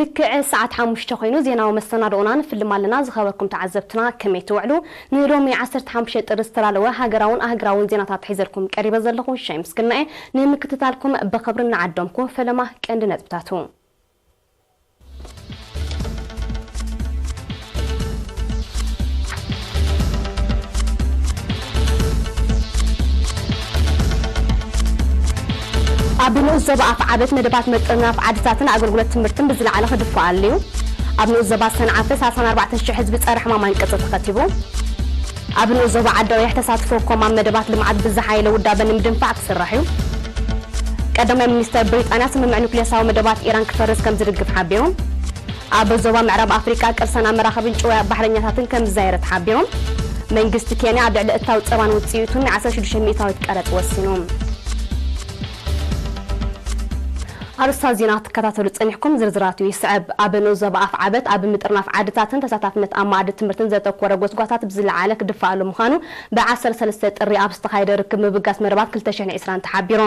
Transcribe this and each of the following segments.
ልክዕ ሰዓት ሓሙሽተ ኮይኑ ዜናዊ መሰናድኦና ንፍልም ኣለና። ዝኸበርኩም ተዓዘብትና ከመይ ትውዕሉ? ንሎሚ ዓሰርተ ሓሙሽተ ጥሪ ዝተዳለወ ሃገራውን ኣህግራውን ዜናታት ሒዘልኩም ቀሪበ ዘለኹ ሸምስ ግናኤ። ንምክትታልኩም ብኽብሪ እናዓደምኩ፣ ፈለማ ቀንዲ ነጥብታቱ። ኣብ ንኡስ ዞባ ኣፍዓበት መደባት ምጥርናፍ ዓድታትን ኣገልግሎት ትምህርትን ብዝለዓለ ክድፋእ ኣልዩ። ኣብ ንኡስ ዞባ ሰንዓፈ ሰላሳን ኣርባዕተን ሽሕ ህዝቢ ጸረ ሕማም ኣንቅጺ ተኸቲቡ። ኣብ ንኡስ ዞባ ዓዲ ቀይሕ ተሳትፎ ኮም ኣብ መደባት ልምዓት ብዝሓየለ ውዳበ ንምድንፋዕ ክስራሕ እዩ። ቀዳማይ ሚኒስተር ብሪጣንያ ስምምዕ ኑክሌሳዊ መደባት ኢራን ክፈርስ ከም ዝድግፍ ሓቢሩ። ኣብ ዞባ ምዕራብ ኣፍሪቃ ቅርሳን መራኸብን ጭውያ ባሕረኛታትን ከም ዝዛየረ ተሓቢሩ። መንግስቲ ኬንያ ኣብ ልዕሊ እታው ጸባን ውጽኢቱን ናይ ዓሰርተ ሽዱሽተ ሚእታዊት ቀረጽ ወሲኑ። ኣርእስታት ዜና ክትከታተሉ ጸኒሕኩም፣ ዝርዝራቱ ይስዕብ። ኣብ ንኡስ ዞባ ኣፍዓበት ኣብ ምጥርናፍ ዓድታትን ተሳታፍነት ኣብ መኣዲ ትምህርትን ዘተኮረ ጎስጓሳት ብዝለዓለ ክድፋኣሉ ምዃኑ ብ ዓሰርተ ሰለስተ ጥሪ ኣብ ዝተኻየደ ርክብ ምብጋስ መደባት ክልተ ሽሕን ዕስራን ተሓቢሩ።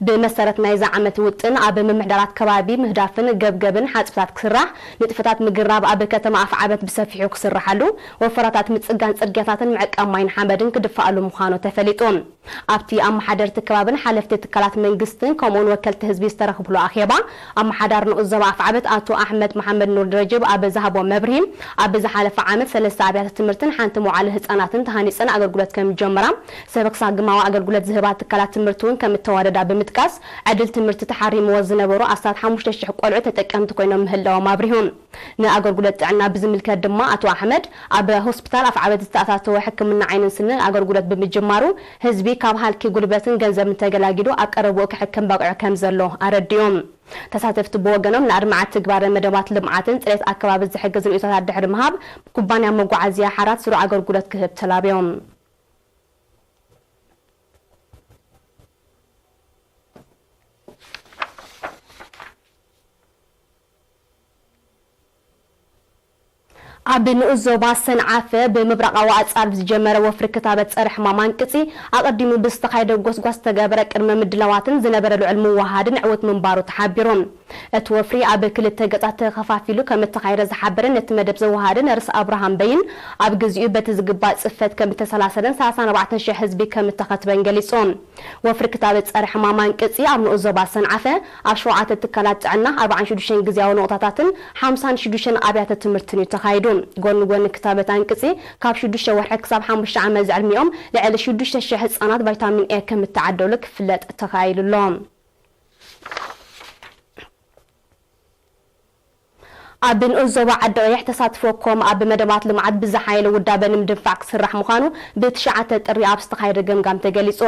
ብመሰረት ናይዚ ዓመት ውጥን፣ ኣብ ምምሕዳራት ከባቢ ምህዳፍን ገብገብን ሓጽብታት ክስራሕ፣ ንጥፈታት ምግራብ ኣብ ከተማ ኣፍዓበት ብሰፊሑ ክስርሓሉ፣ ወፈራታት ምጽጋን ጽርግያታትን ምዕቃብ ማይን ሓመድን ክድፋኣሉ ምዃኑ ተፈሊጡ። ኣብቲ ኣመሓደርቲ ከባብን ሓለፍቲ ትካላት መንግስትን ከምኡውን ወከልቲ ህዝቢ ዝተረኽብሉ ኣኼባ፣ ኣመሓዳሪ ንኡስ ዞባ ኣፍዓበት ኣቶ ኣሕመድ መሓመድ ኑር ደረጀብ ኣብ ዝሃቦ መብርሂ፣ ኣብ ዝሓለፈ ዓመት ሰለስተ ኣብያተ ትምህርትን ሓንቲ መዋዕለ ህጻናትን ተሃኒጸን ኣገልግሎት ከም ጀመራ፣ ሰበክሳ ግማዊ ኣገልግሎት ዝህባ ትካላት ትምህርቲ እውን ከም እተዋደዳ ብምጥቃስ፣ ዕድል ትምህርቲ ተሓሪምዎ ዝነበሩ ኣስታት ሓሙሽተ ሽሕ ቆልዑ ተጠቀምቲ ኮይኖም ምህላዎም ኣብሪሁ። ንኣገልግሎት ጥዕና ብዝምልከት ድማ ኣቶ ኣሕመድ፣ ኣብ ሆስፒታል ኣፍዓበት ዝተኣታተወ ሕክምና ዓይንን ስንን ኣገልግሎት ብምጅማሩ፣ ህዝቢ ካብ ሃልኪ ጉልበትን ገንዘብን ተገላጊሉ ኣብ ቀረብኡ ክሕክም በቂዑ ከም ዘሎ ኣረዲኦም። ተሳተፍቲ ብወገኖም ንኣድማዓት ትግባረ መደባት ልምዓትን ጽሬት ኣከባቢ ዝሕግዝ ርእይቶታት ድሕሪ ምሃብ፣ ኩባንያ መጓዓዝያ ሓራት ስሩዕ ኣገልግሎት ክህብ ተላብዮም። ኣብ ንኡስ ዞባ ሰንዓፈ ብምብራቓዊ ኣጻርፍ ዝጀመረ ወፍሪ ክታበት ጸረ ሕማም ኣንቅጺ ኣቐዲሙ ብዝተኻየደ ጎስጓስ ዝተገበረ ቅድመ ምድላዋትን ዝነበረ ልዑል ምውሃድን ዕዉት ምንባሩ ተሓቢሩ። እቲ ወፍሪ ኣብ ክልተ ገጻት ተኸፋፊሉ ከም እተኻየደ ዝሓበረ ነቲ መደብ ዘወሃደ ነርስ ኣብርሃም በይን፣ ኣብ ግዚኡ በቲ ዝግባእ ጽፈት ከም እተሰላሰለን ሰላሳን ኣርባዕተን ሽሕ ህዝቢ ከም እተኸትበን ገሊጹ። ወፍሪ ክታበት ጸረ ሕማም ኣንቅጺ ኣብ ንኡስ ዞባ ሰንዓፈ ኣብ ሸውዓተ ትካላት ጥዕና፣ ኣርባዓን ሽዱሽተን ግዝያዊ ነቑጣታትን ሓምሳን ሽዱሽተን ኣብያተ ትምህርትን እዩ ተኻይዱ። ጎኒ ጎኒ ክታበት ኣንቅጺ ካብ ሽዱሽተ ወርሒ ክሳብ ሓሙሽተ ዓመት ዝዕድሚኦም ልዕሊ ሽዱሽተ ሽሕ ህጻናት ቫይታሚን ኤ ከም እተዓደሉ ክፍለጥ ተኻኢሉ ኣሎ። ኣብ ንኡስ ዞባ ዓዲ ቀይሕ ተሳትፎ ኮም ኣብ መደባት ልምዓት ብዝሓየለ ውዳበ ንምድንፋዕ ክስራሕ ምዃኑ ብትሽዓተ ጥሪ ኣብ ዝተኻየደ ገምጋም ተገሊጹ።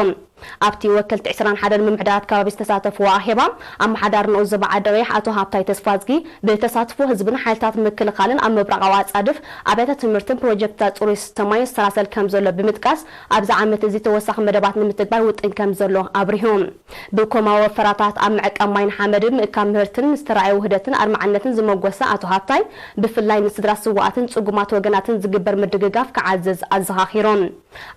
ኣብቲ ወከልቲ ዕስራን ሓደን ምምሕዳራት ከባቢ ዝተሳተፍዎ ኣኼባ፣ ኣመሓዳሪ ንኡስ ዞባ ዓዲ ቀይሕ ኣቶ ሃብታይ ተስፋዝጊ፣ ብተሳትፎ ህዝብን ሓይልታት ምክልኻልን ኣብ ምብራቓዊ ኣጻድፍ ኣብያተ ትምህርትን ፕሮጀክትታት ጽሩይ ስተ ማይን ዝሰላሰል ከም ዘሎ ብምጥቃስ፣ ኣብዚ ዓመት እዚ ተወሳኺ መደባት ንምትግባር ውጥን ከም ዘሎ ኣብሪሁ። ብኮማዊ ወፈራታት ኣብ ምዕቃብ ማይን ሓመድን፣ ምእካብ ምህርትን ዝተራእየ ውህደትን ኣድማዕነትን ዝመጎሰ ኣቶ ሃብታይ፣ ብፍላይ ንስድራ ስውኣትን ጽጉማት ወገናትን ዝግበር ምድግጋፍ ክዓዝዝ ኣዘኻኺሩ።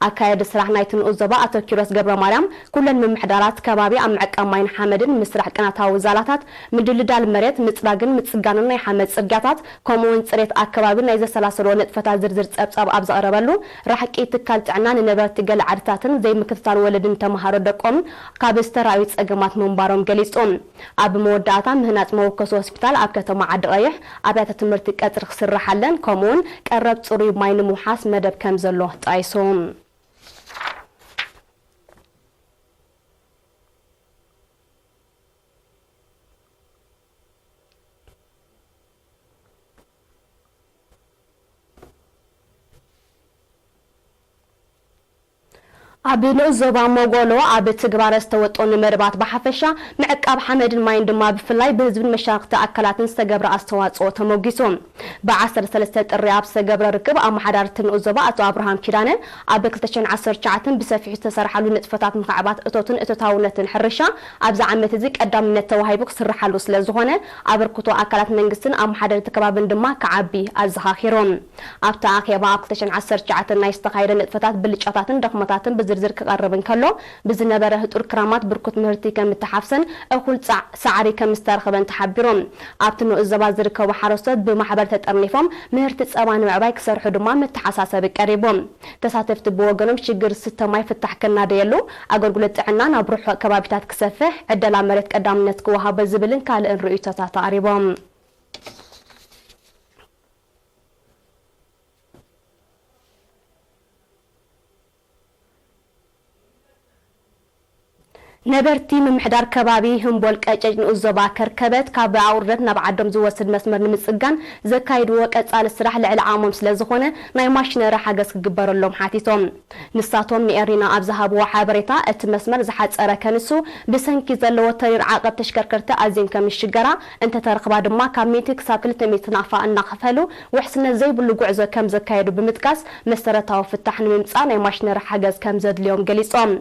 ኣካየዲ ስራሕ ናይቲ ንኡስ ዞባ ኣቶ ኪሮስ ገብረ ማርያም፣ ኩለን ምምሕዳራት ከባቢ ኣብ ምዕቃብ ማይን ሓመድን ምስራሕ ቅናታዊ ዛላታት፣ ምድልዳል መሬት፣ ምጽራግን ምጽጋንን ናይ ሓመድ ጽርግያታት፣ ከምኡውን ጽሬት ኣከባቢ ናይ ዘሰላሰልዎ ንጥፈታት ዝርዝር ጸብጻብ ኣብ ዘቕረበሉ፣ ራሕቂ ትካል ጥዕና ንነበርቲ ገለ ዓድታትን ዘይምክትታል ወለድን ተመሃሮ ደቆም ካብ ዝተራእዩ ጸገማት ምንባሮም ገሊጹ። ኣብ መወዳእታ፣ ምህናጽ መወከሲ ሆስፒታል ኣብ ከተማ ዓዲ ቀይሕ፣ ኣብያተ ትምህርቲ ቀጽሪ ክስርሓለን፣ ከምኡውን ቀረብ ጽሩይ ማይ ንምውሓስ መደብ ከም ዘሎ ጣይሱ። ኣብ ንኡስ ዞባ ሞጎሎ ኣብ ትግባረ ዝተወጠኑ መደባት ብሓፈሻ፣ ምዕቃብ ሓመድን ማይን ድማ ብፍላይ ብህዝብን መሻርኽቲ ኣካላትን ዝተገብረ ኣስተዋጽኦ ተሞጊሱ። ብ ዓሰርተ ሰለስተ ጥሪ ኣብ ዝተገብረ ርክብ፣ ኣመሓዳሪ እቲ ንኡስ ዞባ ኣቶ ኣብርሃም ኪዳነ፣ ኣብ ክልተ ሽሕን ዓሰርተ ትሽዓተን ብሰፊሑ ዝተሰርሓሉ ንጥፈታት ምኽዕባት እቶትን እቶታውነትን ሕርሻ ኣብዚ ዓመት እዚ ቀዳምነት ተዋሂቡ ክስርሓሉ ስለ ዝኾነ፣ ኣበርክቶ ኣካላት መንግስትን ኣመሓደርቲ ከባብን ድማ ክዓቢ ኣዘኻኺሩ። ኣብቲ ኣኼባ፣ ኣብ ክልተ ሽሕን ዓሰርተ ትሽዓተን ናይ ዝተኻየደ ንጥፈታት ብልጫታትን ድኽመታትን ዝርዝር ክቐርብ እንከሎ፣ ብዝነበረ ህጡር ክራማት ብርኩት ምህርቲ ከም እተሓፍሰን እኹል ጻዕ-፣ ሳዕሪ ከም ዝተረኽበን ተሓቢሩ። ኣብቲ ንኡስ ዞባ ዝርከቡ ሓረስቶት ብማሕበር ተጠርኒፎም ምህርቲ ጸባ ንምዕባይ ክሰርሑ ድማ መተሓሳሰቢ ቀሪቡ። ተሳተፍቲ ብወገኖም ሽግር ዝስተ ማይ ፍታሕ ክናደየሉ፣ ኣገልግሎት ጥዕና ናብ ርሑቕ ከባቢታት ክሰፍሕ፣ ዕደላ መሬት ቀዳምነት ክወሃቦ ዝብልን ካልእን ርእይቶታት ኣቕሪቦም። ነበርቲ ምምሕዳር ከባቢ ህምቦል ቀጨጭ ንኡስ ዞባ ከርከበት ካብ ኣቑርደት ናብ ዓዶም ዝወስድ መስመር ንምጽጋን ዘካይድዎ ቀጻሊ ስራሕ ልዕሊ ዓቕሞም ስለ ዝኾነ ናይ ማሽነሪ ሓገዝ ክግበረሎም ሓቲቶም። ንሳቶም ንኤሪና ኣብ ዝሃብዎ ሓበሬታ፣ እቲ መስመር ዝሓጸረ ከንሱ ብሰንኪ ዘለዎ ተሪር ዓቐብ ተሽከርከርቲ ኣዝየን ከም ዝሽገራ፣ እንተተረኽባ ድማ ካብ ሚእቲ ክሳብ ክልተ ሚእቲ ናቕፋ እናኸፈሉ ውሕስነት ዘይብሉ ጉዕዞ ከም ዘካየዱ ብምጥቃስ፣ መሰረታዊ ፍታሕ ንምምጻእ ናይ ማሽነሪ ሓገዝ ከም ዘድልዮም ገሊጾም።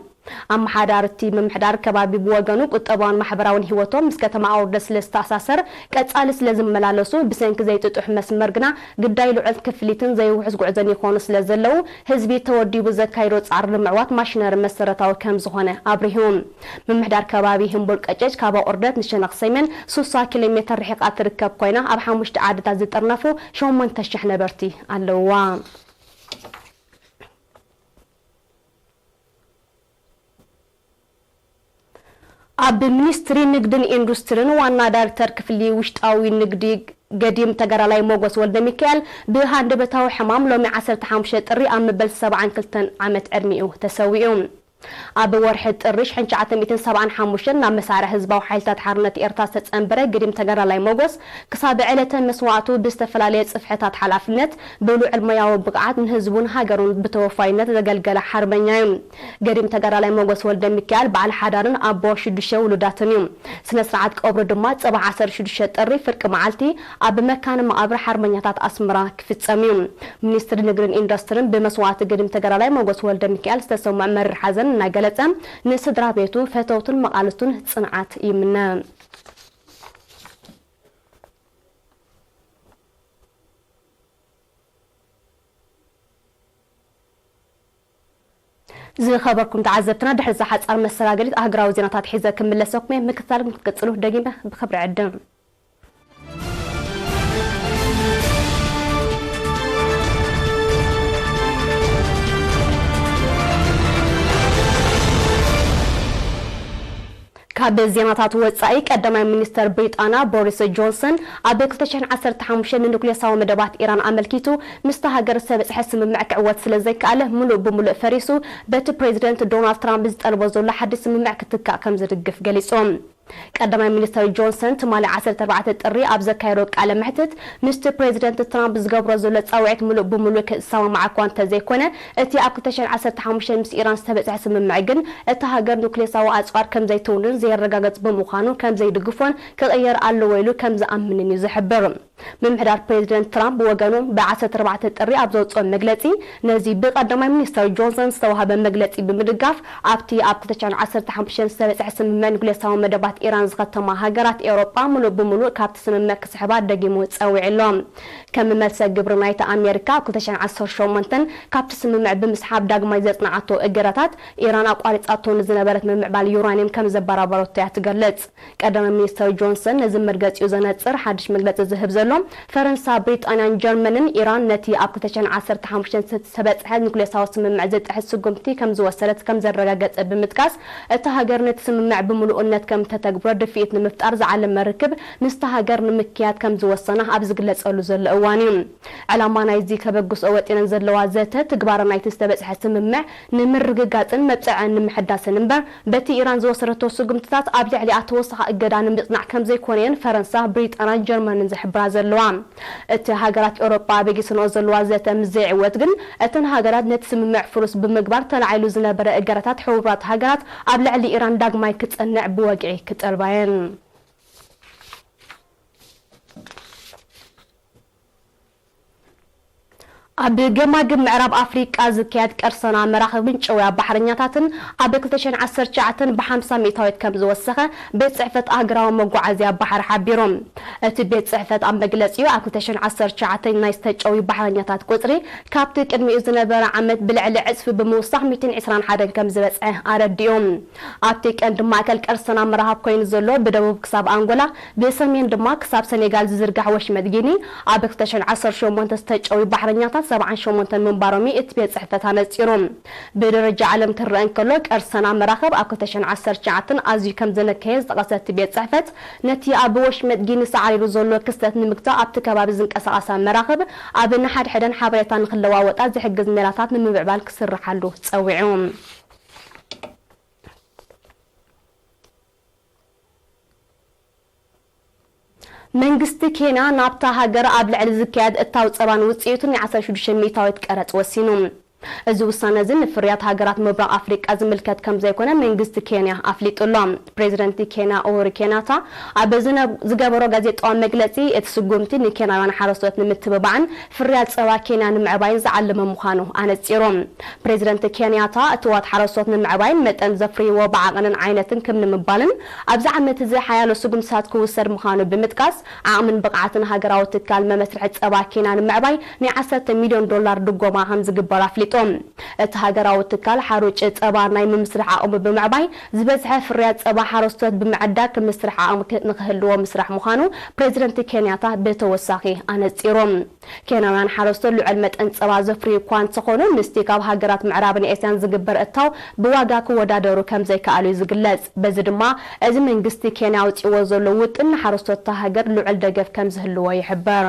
ኣመሓዳርቲ ምምሕዳር ከባቢ ብወገኑ፣ ቁጠባውን ማሕበራውን ህይወቶም ምስ ከተማ ኣውርደት ስለ ዝተኣሳሰር፣ ቀጻሊ ስለ ዝመላለሱ፣ ብሰንኪ ዘይጥጡሕ መስመር ግና ግዳይ ልዑል ክፍሊትን ዘይውሑስ ጉዕዞን ይኾኑ ስለ ዘለዉ፣ ህዝቢ ተወዲቡ ዘካይዶ ጻዕሪ ንምዕዋት ማሽነሪ መሰረታዊ ከም ዝኾነ ኣብሪሁ። ምምሕዳር ከባቢ ህምቡል ቀጨጭ ካብ ኣቑርደት ንሸነኽ ሰሜን ሱሳ ኪሎ ሜተር ርሒቓ ትርከብ ኮይና፣ ኣብ ሓሙሽተ ዓድታት ዝጥርነፉ ሸሞንተ ሽሕ ነበርቲ ኣለውዋ። ኣብ ሚኒስትሪ ንግድን ኢንዱስትሪን ዋና ዳይሬክተር ክፍሊ ውሽጣዊ ንግዲ ገዲም ተጋዳላይ ሞጎስ ወልደሚካኤል ብሃንደበታዊ ሕማም ሎሚ ዓሰርተ ሓሙሽተ ጥሪ ኣብ መበል ሰብዓን ክልተን ዓመት ዕድሚኡ ተሰዊኡ። ኣብ ወርሒ ጥሪ ሽሕን ትሽዓተ ሚእትን ሰብዓን ሓሙሽተን ናብ መሳርያ ህዝባዊ ሓይልታት ሓርነት ኤርትራ ዝተጸንበረ ገዲም ተጋዳላይ ሞጎስ ክሳብ ዕለተ መስዋእቱ ብዝተፈላለየ ጽፍሕታት ሓላፍነት ብልዑል ሞያዊ ብቕዓት ንህዝቡን ሃገሩን ብተወፋይነት ዘገልገለ ሓርበኛ እዩ። ገዲም ተጋዳላይ ሞጎስ ወልደሚካኤል በዓል ሓዳርን ኣቦ ሽዱሽተ ውሉዳትን እዩ። ስነ ስርዓት ቀብሩ ድማ ጽባሕ ዓሰርተ ሽዱሽተ ጥሪ ፍርቂ መዓልቲ ኣብ መካነ መቓብር ሓርበኛታት ኣስመራ ክፍጸም እዩ። ሚኒስትሪ ንግድን ኢንዱስትሪን ብመስዋእቲ ገዲም ተጋዳላይ ሞጎስ ወልደሚካኤል ዝተሰምዖ መሪር ሓዘን እናገለጸ፣ ንስድራ ቤቱ፣ ፈተውቱን መቓልስቱን ጽንዓት ይምነ። ዝኸበርኩም ተዓዘብትና፣ ድሕሪ እዛ ሓጻር መሰጋገሪት ኣህጉራዊ ዜናታት ሒዘ ክምለሰኩም እየ። ምክትታል ክትቅጽሉ ደጊመ ብኽብሪ ዕድም። ካብ ዜናታት ወጻኢ፣ ቀዳማይ ሚኒስተር ብሪጣንያ ቦሪስ ጆንሰን ኣብ ክልተ ሽሕን ዓሰርተ ሓሙሽተን ንኑክሌሳዊ መደባት ኢራን ኣመልኪቱ ምስታ ሃገር ዝተበጽሐ ስምምዕ ክዕወት ስለ ዘይከኣለ፣ ምሉእ ብምሉእ ፈሪሱ፣ በቲ ፕሬዚደንት ዶናልድ ትራምፕ ዝጠልቦ ዘሎ ሓድሽ ስምምዕ ክትካእ ከም ዝድግፍ ገሊጹ። ቀዳማይ ሚኒስተር ጆንሰን ትማሊ ዓሰርተ ኣርባዕተ ጥሪ ኣብ ዘካየዶ ቃለ መሕትት፣ ምስቲ ፕሬዚደንት ትራምፕ ዝገብሮ ዘሎ ጻውዒት ምሉእ ብምሉእ ክሰማማዕ እኳ እንተዘይኮነ፣ እቲ ኣብ ክልተ ሽሕን ዓሰርተ ሓሙሽተን ምስ ኢራን ዝተበጽሐ ስምምዕ ግን፣ እታ ሃገር ኑክሌሳዊ ኣጽዋር ከም ዘይትውንን ዘየረጋግጽ ብምዃኑ ከም ዘይድግፎን ክቕየር ኣለዎ ኢሉ ከም ዝኣምንን እዩ ዝሕብር። ምምሕዳር ፕሬዚደንት ትራምፕ ብወገኑ፣ ብ ዓሰርተ ኣርባዕተ ጥሪ ኣብ ዘውጽኦ መግለጺ፣ ነዚ ብቀዳማይ ሚኒስተር ጆንሰን ዝተዋህበ መግለጺ ብምድጋፍ፣ ኣብቲ ኣብ ክልተ ሽሕን ዓሰርተ ሓሙሽተን ዝተበጽሐ ስምምዕ ኑክሌሳዊ መደባት ኢራን ዝኸተማ ሃገራት ኤውሮጳ ምሉእ ብምሉእ ካብቲ ስምምዕ ክስሕባ ደጊሙ ጸዊዑ ኣሎ። ከም መልሰ ግብሪ ናይቲ ኣሜሪካ ኣብ ክልተ ሽሕን ዓሰርተ ሸሞንተን ካብቲ ስምምዕ ብምስሓብ ዳግማይ ዘጽንዓቶ እገዳታት፣ ኢራን ኣቋሪጻቶ ንዝነበረት ምምዕባል ዩራንየም ከም ዘበራበረቶ እያ ትገልጽ። ቀዳማይ ሚኒስተር ጆንሰን ነዚ መርገጺኡ ዘነጽር ሓድሽ መግለጺ ዝህብ ዘሎ፣ ፈረንሳ፣ ብሪጣንያን ጀርመንን ኢራን ነቲ ኣብ ክልተ ሽሕን ዓሰርተ ሓሙሽተን ዝተበጽሐ ኑክሌሳዊ ስምምዕ ዝጥሕስ ስጉምቲ ከም ዝወሰደት ከም ዘረጋገጸ ብምጥቃስ፣ እታ ሃገር ነቲ ስምምዕ ብምሉእነት ከም ተተግብሮ ድፍኢት ንምፍጣር ዝዓለመ ርክብ ምስታ ሃገር ንምክያድ ከም ዝወሰና ኣብ ዝግለጸሉ ዘሎ እዋን እዩ። ዕላማ ናይዚ ከበግስኦ ወጢነን ዘለዋ ዘተ፣ ትግባረ ናይቲ ዝተበጽሐ ስምምዕ ንምርግጋጽን መብጽዐን ንምሕዳስን እምበር፣ በቲ ኢራን ዝወሰደቶ ስጉምትታት ኣብ ልዕሊኣ ተወሳኺ እገዳ ንምጽናዕ ከም ዘይኮነ እየን ፈረንሳ፣ ብሪጣንያን ጀርመንን ዝሕብራ ዘለዋ። እቲ ሃገራት ኤውሮጳ ኣበጊስንኦ ዘለዋ ዘተ ምስ ዘይዕወት ግን፣ እተን ሃገራት ነቲ ስምምዕ ፍሩስ ብምግባር ተላዒሉ ዝነበረ እገዳታት ሕቡራት ሃገራት ኣብ ልዕሊ ኢራን ዳግማይ ክጸንዕ ብወግዒ ክጠልባ እየን። ኣብ ገማግም ምዕራብ ኣፍሪቃ ዝካየድ ቀርሰና መራኽብን ጨውያ ባሕረኛታትን ኣብ ክልተ ሽሕን ዓሰርተ ትሽዓተን ብ ሓምሳ ሚእታዊት ከም ዝወሰኸ ቤት ጽሕፈት ሃገራዊ መጓዓዝያ ባሕሪ ሓቢሩ። እቲ ቤት ጽሕፈት ኣብ መግለጺኡ፣ ኣብ ክልተ ሽሕን ዓሰርተ ትሽዓተን ናይ ዝተጨውዩ ባሕረኛታት ቁጽሪ ካብቲ ቅድሚኡ ዝነበረ ዓመት ብልዕሊ ዕጽፊ ብምውሳኽ ሚእትን ዕስራን ሓደን ከም ዝበጽሐ ኣረዲኡ። ኣብቲ ቀንዲ ማእከል ቀርሰና መራኽብ ኮይኑ ዘሎ ብደቡብ ክሳብ ኣንጎላ፣ ብሰሜን ድማ ክሳብ ሰኔጋል ዝዝርጋሕ ወሽመጥ ጊኒ፣ ኣብ ክልተ ሽሕን ዓሰርተ ሸሞንተን ዝተጨውዩ ባሕረኛታት ሰብዓን ሸሞንተን ምንባሮም እዩ እቲ ቤት ጽሕፈት ኣነጺሩ። ብደረጃ ዓለም ክረአ እንከሎ፣ ቀርሰና መራኽብ ኣብ ክልተ ሽሕን ዓሰርተ ትሽዓተን ኣዝዩ ከም ዘነከየ ዝጠቐሰ እቲ ቤት ጽሕፈት፣ ነቲ ኣብ ወሽመጥ ጊኒ ሳዕሪሩ ዘሎ ክስተት ንምግታእ ኣብቲ ከባቢ ዝንቀሳቐሳ መራኽብ ኣብ ንሓድሕደን ሓበሬታ ንኽለዋወጣ ዝሕግዝ ሜላታት ንምምዕባል ክስርሓሉ ጸዊዑ። መንግስቲ ኬንያ ናብታ ሃገር ኣብ ልዕሊ ዝካየድ እታው ጸባን ውጽኢቱን ናይ ዓሰርተ ሽዱሽተ ሚእታዊት ቀረጽ ወሲኑ። እዚ ውሳነ እዚ ንፍርያት ሃገራት ምብራቕ ኣፍሪቃ ዝምልከት ከም ዘይኮነ መንግስቲ ኬንያ ኣፍሊጡ ኣሎ። ፕሬዚደንት ኬንያ ኡሁሩ ኬንያታ ኣብ ዝነ-፣ ዝገበሮ ጋዜጣዊ መግለጺ፣ እቲ ስጉምቲ ንኬንያውያን ሓረስቶት ንምትብባዕን ፍርያት ጸባ ኬንያ ንምዕባይን ዝዓለመ ምዃኑ ኣነጺሩ። ፕሬዚደንት ኬንያታ፣ እትዋት ሓረስቶት ንምዕባይን መጠን ዘፍርይዎ ብዓቐንን ዓይነትን ክብ ንምባልን ኣብዚ ዓመት እዚ ሓያሎ ስጉምትታት ክውሰድ ምዃኑ ብምጥቃስ፣ ዓቕምን ብቕዓትን ሃገራዊ ትካል መመስርሒ ጸባ ኬንያ ንምዕባይ ናይ ዓሰርተ ሚልዮን ዶላር ድጎማ ከም ዝግበር ኣፍሊጡ። እቲ ሃገራዊ ትካል ሓሩጭ ጸባ ናይ ምምስራሕ ዓቕሙ ብምዕባይ፣ ዝበዝሐ ፍርያት ጸባ ሓረስቶት ብምዕዳግ ክምስራሕ ዓቕሚ ክ-፣ ንክህልዎ ምስራሕ ምዃኑ ፕሬዚደንት ኬንያታ ብተወሳኺ ኣነጺሩ። ኬንያውያን ሓረስቶት ልዑል መጠን ጸባ ዘፍርዩ እኳ እንተኾኑ፣ ምስቲ ካብ ሃገራት ምዕራብን ኤስያን ዝግበር እታው ብዋጋ ክወዳደሩ ከም ዘይከኣሉ እዩ ዝግለጽ። በዚ ድማ፣ እዚ መንግስቲ ኬንያ ኣውጺዎ ዘሎ ውጥን ንሓረስቶት እታ ሃገር ልዑል ደገፍ ከም ዝህልዎ ይሕበር።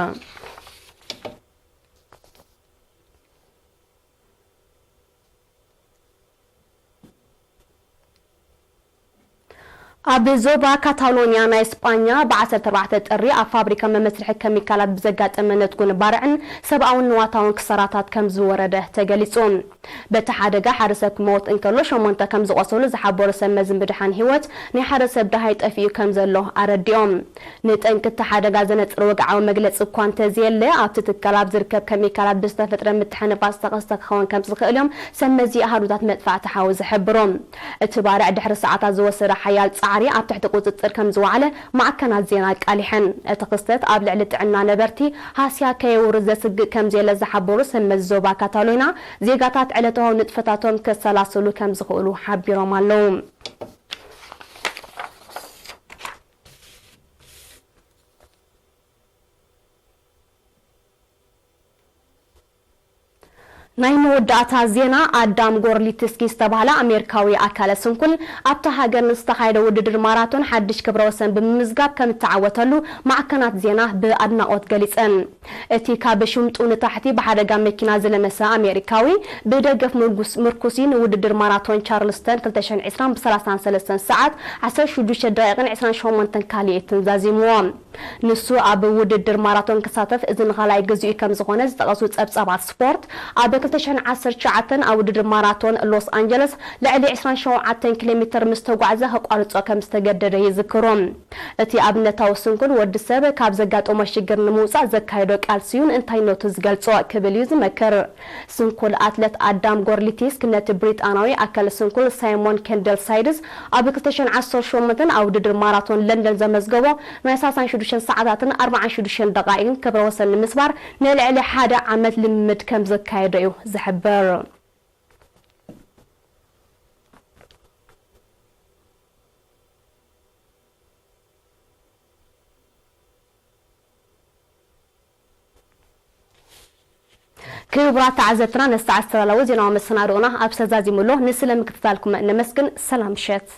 ኣብ ዞባ ካታሎንያ ናይ ስጳኛ፣ ብ ዓሰርተ ኣርባዕተ ጥሪ ኣብ ፋብሪካ መመስርሒ ከሚካላት ብዘጋጠመ ነትጉን ባርዕን ሰብኣውን ንዋታውን ክሳራታት ከም ዝወረደ ተገሊጹ። በቲ ሓደጋ ሓደ ሰብ ክመውት እንከሎ፣ ሸሞንተ ከም ዝቖሰሉ ዝሓበሩ ሰብ መዚ ምድሓን ህይወት፣ ናይ ሓደ ሰብ ደሃይ ጠፊኡ ከም ዘሎ ኣረዲኦም። ንጠንቂ እቲ ሓደጋ ዘነጽር ወግዓዊ መግለጺ እኳ እንተዘየለ፣ ኣብቲ ትካል ኣብ ዝርከብ ከሚካላት ብዝተፈጥረ ምትሕንፋጽ ዝተኸስተ ክኸውን ከም ዝኽእል እዮም ሰብ መዚ ኣሃዱታት መጥፋእቲ ሓዊ ዝሕብሩ። እቲ ባርዕ ድሕሪ ሰዓታት ዝወሰደ ሓያል ጻዕሪ ኣብ ትሕቲ ቁጽጽር ከም ዝወዓለ ማዕከናት ዜና ኣቃሊሐን። እቲ ክስተት ኣብ ልዕሊ ጥዕና ነበርቲ ሃስያ ከየውርድ ዘስግእ ከም ዘየለ ዝሓበሩ ሰብ መዚ ዞባ ካታሎና፣ ዜጋታት ዕለታዊ ንጥፈታቶም ከሰላስሉ ከም ዝኽእሉ ሓቢሮም ኣለዉ። ናይ መወዳእታ ዜና፣ ኣዳም ጎርሊትስኪ ዝተባህለ ኣሜሪካዊ ኣካለ ስንኩል ኣብታ ሃገር ንዝተኻየደ ውድድር ማራቶን ሓድሽ ክብረ ወሰን ብምምዝጋብ ከም እተዓወተሉ ማዕከናት ዜና ብኣድናቖት ገሊጸን። እቲ ካብ ሽምጡ ንታሕቲ ብሓደጋ መኪና ዝለመሰ ኣሜሪካዊ፣ ብደገፍ ምርጉስ-፣ ምርኩሲ ንውድድር ማራቶን ቻርልስተን ክልተ ሽሕን ዕስራን ብ ሰላሳን ሰለስተን ሰዓት፣ ዓሰርተ ሽዱሽተ ደቂቕን ዕስራን ሸሞንተን ካልኢትን ዛዚምዎ። ንሱ ኣብ ውድድር ማራቶን ክሳተፍ እዚ ንኻልኣይ ግዜኡ ከም ዝኾነ ዝጠቐሱ ጸብጻባት ስፖርት፣ ኣብ ክልተ ሽሕን ዓሰርተ ትሽዓተን ኣብ ውድድር ማራቶን ሎስ ኣንጀለስ ልዕሊ ዕስራን ሸውዓተን ኪሎ ሜትር ምስ ተጓዕዘ ከቋርጾ ከም ዝተገደደ ይዝክሩ። እቲ ኣብነታዊ ስንኩል፣ ወዲ ሰብ ካብ ዘጋጠሞ ሽግር ንምውጻእ ዘካየዶ ቃልሲ እዩ ንእንታይነቱ ዝገልጾ ክብል እዩ ዝመክር። ስንኩል ኣትለት ኣዳም ጎርሊቲስክ ነቲ ብሪጣናዊ ኣካል ስንኩል ሳይሞን ኬንደል ሳይድስ ኣብ ክልተ ሽሕን ዓሰርተ ሸሞንተን ኣብ ውድድር ማራቶን ለንደን ዘመዝገቦ ናይ ሰላሳን ሽዱሽተን ሰዓታትን ኣርባዓን ሽዱሽተን ደቓይቕን ክብረ ወሰን ንምስባር ንልዕሊ ሓደ ዓመት ልምምድ ከም ዘካየዶ እዩ ዝሕብር። ክቡራት ተዓዘብትና፣ ነዚ ሰዓት ዝተዳለወ ዜናዊ መሰናድኦና ኣብ ሰዛዚሙሎ። ንስለ ምክትታልኩም ነመስግን። ሰላም ምሸት።